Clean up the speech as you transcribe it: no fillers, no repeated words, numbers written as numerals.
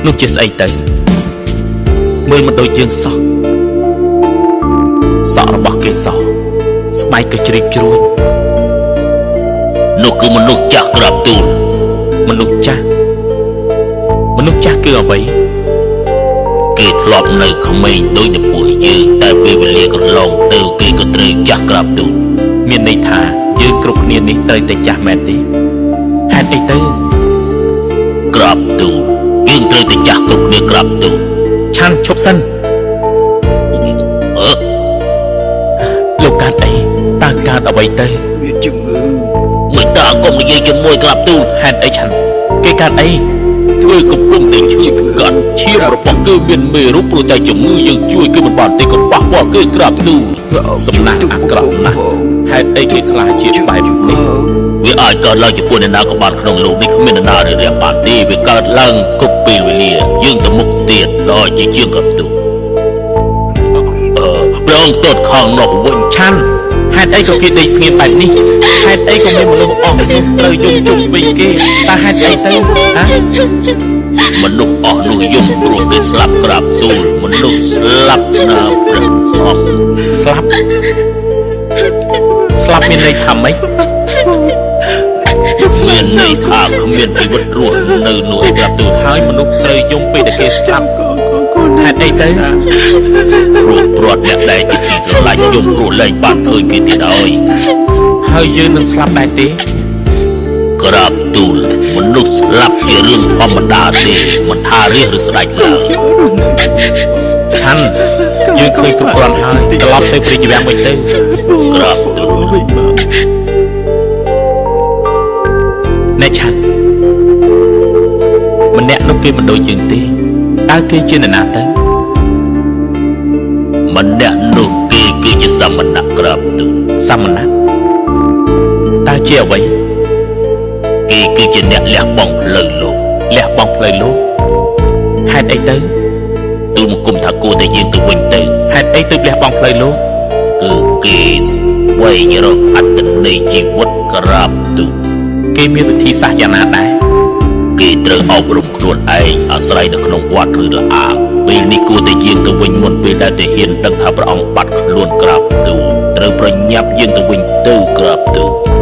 នោះជាស្អីទៅមើលមិនដូចយើងសោះសក់របស់គេសោះស្បែកក៏ជ្រីកជ្រួញ នោះគឺមនុស្សចាស់ក្រាបទូល មនុស្សចាស់មនុស្សចាស់គឺអ្វី គេធ្លាប់នៅក្មេងដូចតែពួកយើងតែពេលវេលាកន្លងទៅគេក៏ត្រូវចាស់ក្រាបទូល មានន័យថាយើងគ្រប់គ្នានេះត្រូវតែចាស់មែនទេហេតុអីទៅ ក្រាបទូលយើងត្រូវតែចាស់គ្រប់គ្នាក្រាបទូល ឆាន់ឈប់សិន អឺ លោកកើតអីតើកើតអ្វីទៅ មានជំងឺ មិនតើកុំនិយាយជាមួយក្រាបទូល ហេតុអីឆាន់គេកើតអី គេកំពុងតែឈឺថ្កាត់ឈាមរបស់គេមានមេរោគព្រោះតែជំងឺយើងជួយគេមិនបានទេក៏ប៉ះពាល់គេក្រាបទូល សំណាងអាក្រក់ណាស់ហេតុអីគេខ្លាចជាបែបនេះ វាអាចកើតឡើងចំពោះអ្នកណាក៏បានក្នុងលោកនេះគ្មានអ្នកណារារាំងបានទេវាកើតឡើងគ្រប់ពេលវេលាយើងទៅមុខទៀតល្អជាជាងក្រាបទូលអឺព្រះអង្គទតខាងនោះវិញ ឆាន់ហេតុអីក៏គេដេកស្ងៀមបែបនេះហេតុអីក៏មានមនុស្សអស់នោះត្រូវយំជុំវិញគេតើហេតុអីទៅហ៎ មនុស្សអស់នោះយំព្រោះគេស្លាប់ក្រាបទូលមនុស្សស្លាប់ណាព្រះអង្គ ស្លាប់ស្លាប់មានន័យថាម៉េច មានន័យថាគ្មានជីវិតរស់នៅនោះឯក្រាបទូល ហើយមនុស្សត្រូវយំពេលដែលគេស្លាប់ កូនកូន ហេតុអីទៅ ព្រោះព្រាត់អ្នកដែលជាទីស្រឡាញ់យំព្រោះលែងបានឃើញគេទៀតហើយ ហើយយើងនឹងស្លាប់ដែរទេ ក្រាបទូលមនុស្សស្លាប់ជារឿងធម្មតាទេមិនថារាជឬស្ដេចឡើយ ឆាន់យើងឃើញគ្រប់គ្រាន់ហើយត្រឡប់ទៅព្រះជីវាំងវិញទៅ ក្រាបទូល វិញមក ណែឆាន់ម្នាក់នោះគេមិនដូចយើងទេតើគេជានរណាទៅ ម្នាក់នោះគេគឺជាសមណៈក្រាបទូល សមណៈតើជាអ្វី គេគឺជាអ្នកលះបង់ផ្លូវលោក លះបង់ផ្លូវលោកហេតុអីទៅ ទូលបង្គំថាគួរតែយើងទៅវិញទៅ ហេតុអីទើបលះបង់ផ្លូវលោក គឺគេស្វែងរកអត្តន័យជីវិតក្រាបទូល គេមានវិធីសាស្ត្រយ៉ាងណាដែរ គេត្រូវអប់រំខ្លួនឯងអាស្រ័យនៅក្នុងវត្តឬល្អាងពេលនេះគួរតែយាងទៅវិញមុនពេលដែលទាហានដឹងថាព្រះអង្គបាត់ខ្លួនក្រាបទូលត្រូវប្រញាប់យាងទៅវិញទៅក្រាបទូល